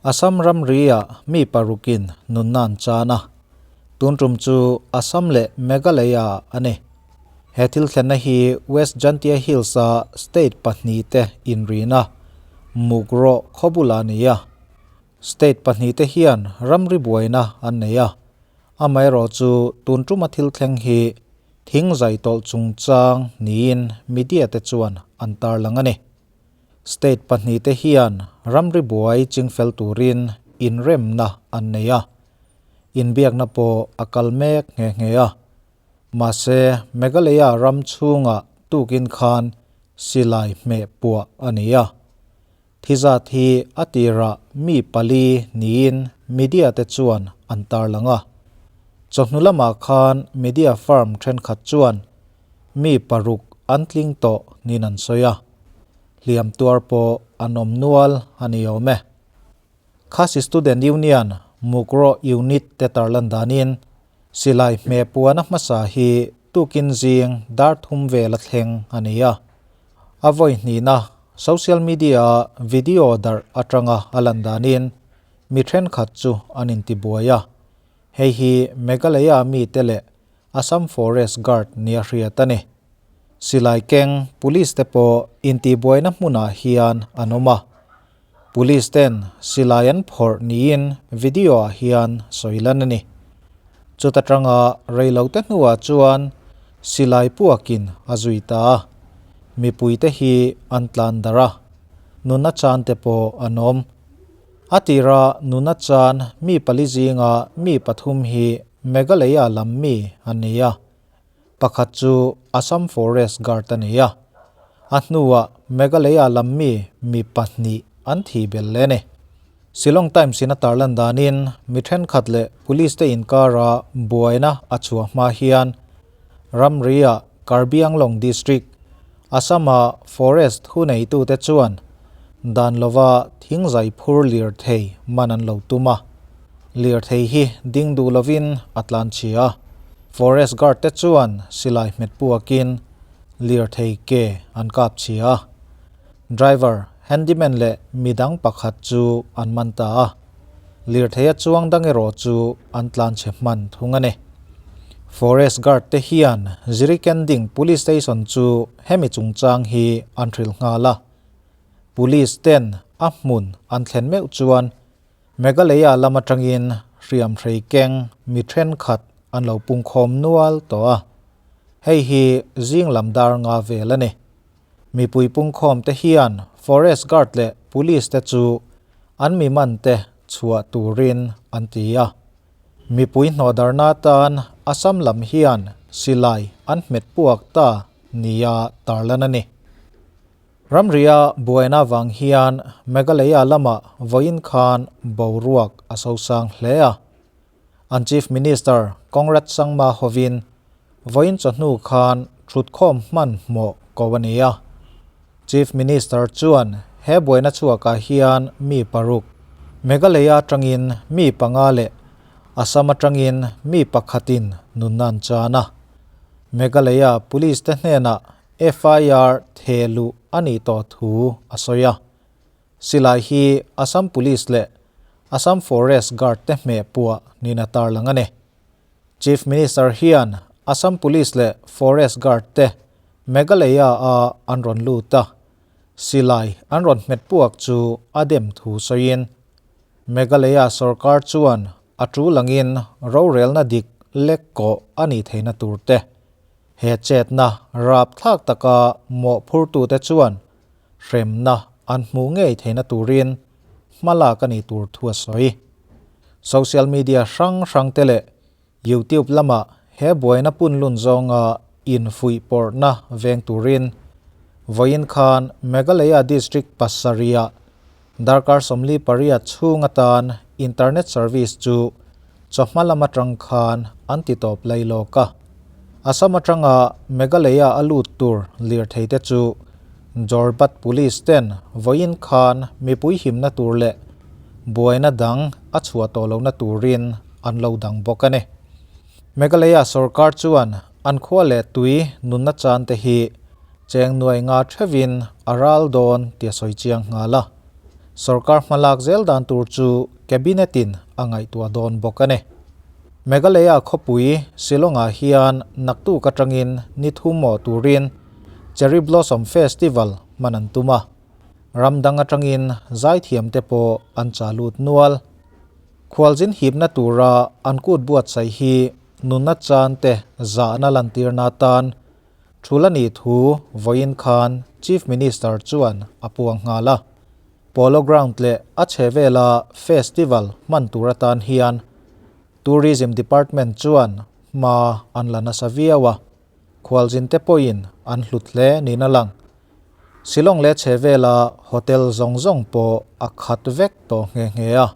Assam ramri-ah mi parukin nunna an chan a, tun tum chu Assam leh Meghalaya-ah a ni. He thil thlenna hi West Jaintia Hills-a state pahnihte inrina Mukroh khaw bulah a ni a. State pahnihte hian ramri buaina an nei a, amaherawhchu tun tuma thil thleng hi thing zai tawlh chungchang niin media te chuan an tarlang a ni. State pahnihte hian ramri buai chingfel turin inremna an nei a, inbiakna pawh a kal mek nghe nghe a. Mahse, Meghalaya ram chhungah tukin khan silai hmeh puah a ni a. Thizat hi a tirah mi pali niin media te chuan an tarlang a. Chawhnu lamah khan media firm thenkhat chuan mi paruk an tling tawh niin an sawi a. Hliam tuar pawh an awm nual a ni awm e. Khasi Student Union Mukroh Unit te tarlan danin silai hmeh puana hmasa hi tukin zing dar thum vel a thleng a ni a. A vawi hnihna social media-a video darh atanga a lan danin mi thenkhat chu an intibuai a. Hei hi Meghalaya mite leh Assam Forest Guard nia hriat a ni. Silai keng police te pawh intihbuaina hmunah hian an awm a. Police ten silai an phawrh niin video ah hian sawi lan a ni. Chuta tanga reilote hnuah chuan silai puakin a zui ta a. Mipuite hi an tlan darh a, nuna chan te pawh an awm. A tira nuna chan mi pali zinga mi pathum hi Meghalaya lam mi an ni a, pakhat chu Assam Forest Guard a ni a, a hnuah Meghalaya lam mi mi pahnih an thih belh leh a ni. Shillong Times in a tarlan danin mi thenkhat leh police te inkara buaina a chhuah hma hian ramri-ah Karbi Anglong District, Assam-a forest thuneitute chuan dan lova thingzai phur lirthei man an lo tum a. Lirthei hi ding duh lovin a tlan chhia a. Forest guard te chuan silai hmet puakin lirthei ke an kap chhia a. Driver, handyman leh midang pakhat chu an man ta a. Lirthei a chuang dang erawh chu an tlan chhe hman thung a ni. Forest guard te hian Zirikending Police Station chu hemi chungchang hi an hrilh nghal a. Police ten a hmun an thlen meuh chuan Meghalaya lam atangin hriamhrei keng mi thenkhat an lo pungkhawm nual tawh a. Hei hi zing lam dar nga vel a ni. Mipui pungkhawm te hian Forest Guard leh Police te chu an mi man te chhuah turin an ti a. Mipui hnawhdarna atan Assam lam hian silai an hmet puak ta nia tarlan a ni. Ramria buaina vang hian Meghalaya lamah vawiin khan boruak a sosang hle a. An Chief Minister Conrad Sangma hovin vawiin chawhnu khan thutkhawm hmanhmawh ko a ni a. Chief Minister chuan he buaina chhuakah hian mi paruk, Meghalaya atangin mi panga leh Assam atangin mi pakhatin nunna an chan a. Meghalaya Police te hnenah FIR theh luh a nih tawh thu a sawi a. Silai hi Assam Police leh Assam Forest Guard te hmeh puah niin a tarlang a ni. Chief Minister hian Assam Police leh Forest Guard te Meghalaya a an rawn lut a, silai an rawn hmet puak chu a dem thu sawiin Meghalaya sorkar chuan a tul angin rorelna dik lek kawh a nih theihna tur te he chetna rapthlak taka mawhphurtute chuan hremna an hmuh ngei theihna turin hma lak a nih tur thu a sawi. Social media hrang hrang te leh YouTube lamah he buaina punlun zawnga infuih pawrhna veng turin vawiin khan Meghalaya District pasarihah darkar 48 chhung atan internet service chu chawhma lam atang khan an ti tawp lai lawk a. Assam atanga Meghalaya a lut tur lirthei te chu Jorbat Police ten vawiin khan mipui himna tur leh buaina dang a chhuah tawh lohna turin an lo dang bawk a ni. Meghalaya sorkar chuan an khua leh tui nunna chan te hi cheng nuai nga theuhin a ral dawn tih a sawi chiang nghal a. Sorkar hmalak zel dan tur chu Cabinet-in a ngaihtuah dawn bawk a ni. Meghalaya khawpui Shillong-ah hian naktuk atangin ni thum maw turin Cherry Blossom Festival hman an tum a. Ram dang atangin zaithiam te pawh an cha lut nual. Khualzin hipna tura an kut buatsaih hi nunna chan te zahna lantirna atan Thul a nih thu vawiin khan Chief Minister chuan a puang nghal a. Polo Ground leh a chhe vela festival hman tur atan hian Tourism Department chuan hma an la nasa viau a, khualzin te pawhin an hlut hle niin a lang. Shillong leh chhe vela hotel zawng zawng pawh a khat vek tawh nghe nghe a.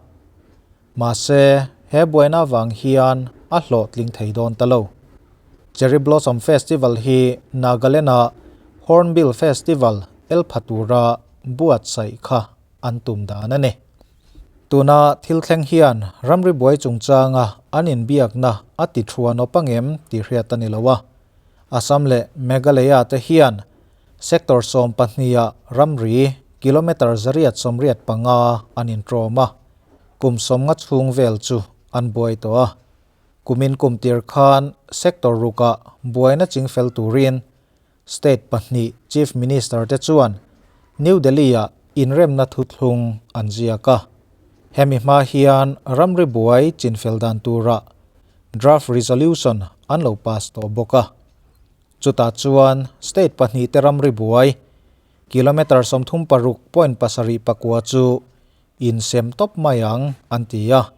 Mahse, he buaina avang hian a hlawhtling thei dawn ta lo. Cherry Blossom Festival hi Nagaland-a Hornbill Festival el pha tura buatsaih kha an tum dan a ni. Tuna thil thleng hian ramri buai chungchanga an inbiakna a ti thuan awp angem tih hriat a ni lo a. Assam leh Meghalaya te hian Sector 12-ah ramri kilometre 185 an intrawm a. Kum 50 chhung vel chu an buai tawh a. Kumin kum tir khan sector rukah buaina chingfel turin state pahnih Chief Minister te chuan New Delhi-ah inremna thuthlung an ziak a. Hemi hma hian ramri buai chinfel dan turah draft resolution an lo pass tawh bawk a. Chutah chuan state pahnih te ramri buai kilometre 36.74 chu insem tawp mai ang an ti a.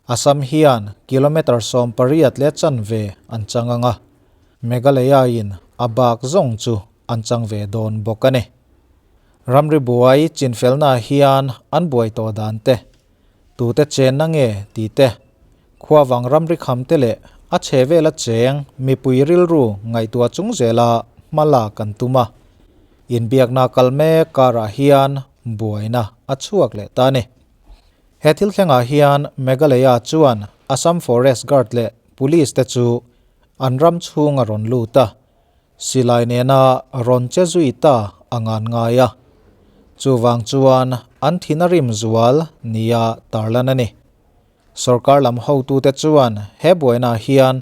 Assam hian kilometre 18 leh chanve an chang ang a, Meghalaya-in a bak zawng chu an chang ve dawn bawk a ni. Ramri buai chinfelnaah hian an buai tawh dan te, tute chenna nge tih te, khuavang ramri kham te leh a chhe vela cheng mipui rilru ngaihtuah chung zela hma lak an tum a. Inbiakna kal mek karah hian buaina a chhuak leh ta a ni. He thil thlengah hian Meghalaya chuan Assam Forest Guard leh Police te chu an ram chhung a rawn lut a, silai nena rawn che zui ta a ngan ngai a. Chuvang chuan an thin a rim zual nia tarlan a ni. Sorkar lam hotute chuan he buainaah hian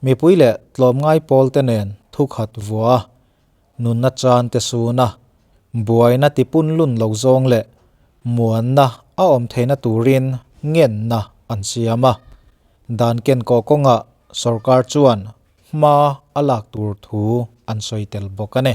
mipui leh tlawmngai pawlte nen thukhat vua a, Nunna chan te suna buaina tipun lun lo zawng leh muanna a awm theihna turin ngenna an siam a. Dan ken kawh kawngah sorkar chuan hma a lak tur thu an sawi tel bawk a ni.